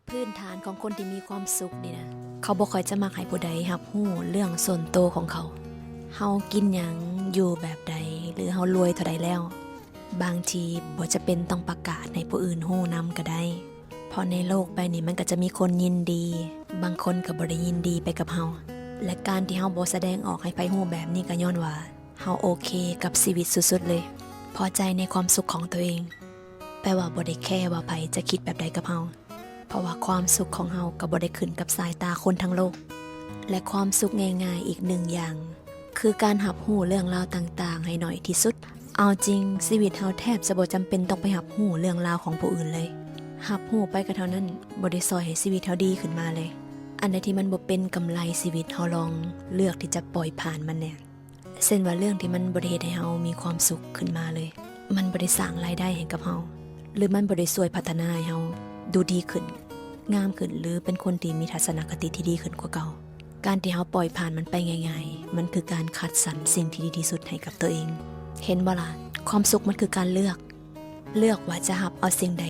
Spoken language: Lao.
ພື້ນຖານຂອງຄົນທີ່ມີຄວາມສຸກນີ້ນະ ເຂົາບໍ່ຄ່ອຍຈະມັກໃຫ້ຜູ້ໃດຮັບຮູ້ເລື່ອງສ່ວນໂຕຂອງເຂົາ. ເຮົາກິນຫຍັງ, ຢູ່ແບບໃດ ຫຼືເຮົາລວຍເທົ່າໃດແລ້ວ, ບາງທີບໍ່ຈຳເປັນຕ້ອງປະກາດໃຫ້ຜູ້ອື່ນຮູ້ນຳກໍໄດ້. ເພາະໃນໂລກໃບນີ້ມັນກໍຈະມີຄົນຍິນດີ, ບາງຄົນກໍບໍ່ໄດ້ຍິນດີໄປກັບເຮົາ. ແລະ ການທີ່ເຮົາບໍ່ສະແດງອອກໃຫ້ໃຜຮູ້ແບບນີ້ ກໍຍ້ອນວ່າເຮົາໂອເຄກັບຊີວິດສຸດໆເລີຍ, ພໍໃຈໃນຄວາມສຸກຂອງຕົວເອງ. ແປວ່າບໍ່ໄດ້ແຄວ່າໃຜຈະຄິດແບບໃດກັບເຮົາ, ເພາະວ່າຄວາມສຸກຂອງເຮົາກໍບໍ່ໄດ້ຂຶ້ນກັບສາຍຕາຄົນທັງໂລກ. ແລະ ຄວາມສຸກງ່າຍໆອີກໜຶ່ງຢ່າງ ຄືການຮັບຮູ້ເລື່ອງລາວຕ່າງໆໃຫ້ໜ້ອຍທີ່ສຸດ. ເອົາຈິງ, ຊີວິດເຮົາແທບຈະບໍ່ຈຳເປັນຕ້ອງໄປຮັບຮູ້ເລື່ອງລາວຂອງຜູ້ອື່ນເລີຍ. ຮັບຮູ້ໄປກໍເທົ່ານັ້ນ, ບໍ່ໄດ້ຊ່ອຍໃຫ້ຊີວິດເຮົາດີຂຶ້ນມາເລີຍ. ອັນໃດທີ່ມັນບໍ່ເປັນກຳໄລຊີວິດ, ເຮົາລອງເລືອກທີ່ຈະປ່ອຍຜ່ານມັນແດ່. ເຊັ່ນວ່າເລື່ອງທີ່ມັນບໍ່ໄດ້ເຮັດໃຫ້ເຮົາມີຄວາມສຸກຂຶ້ນມາເລີຍ, ມັນບໍ່ໄດ້ສ້າງລາຍໄດ້ໃຫ້ກັບເຮົາ ຫຼືມັນບໍ່ໄດ້ຊ່ວຍພັດທະນາໃຫ້ເຮົາດູດີຂຶ້ນ, ງາມຂຶ້ນ ຫຼືເປັນຄົນທີ່ມີທັດສະນະຄະຕິທີ່ດີຂຶ້ນກວ່າເກົ່າ. ການທີ່ເຮົາປ່ອຍຜ່ານມັນໄປງ່າຍໆ, ມັນຄືການຄັດສັນສິ່ງທີ່ດີທີ່ສຸດໃຫ້ກັບຕົວເອງ. ເຫັນບໍ່ລະ? ຄວາມສຸກມັນຄືການເລືອກ, ເລືອກວ່າຈະຮັບເອົາສິ່ງໃດ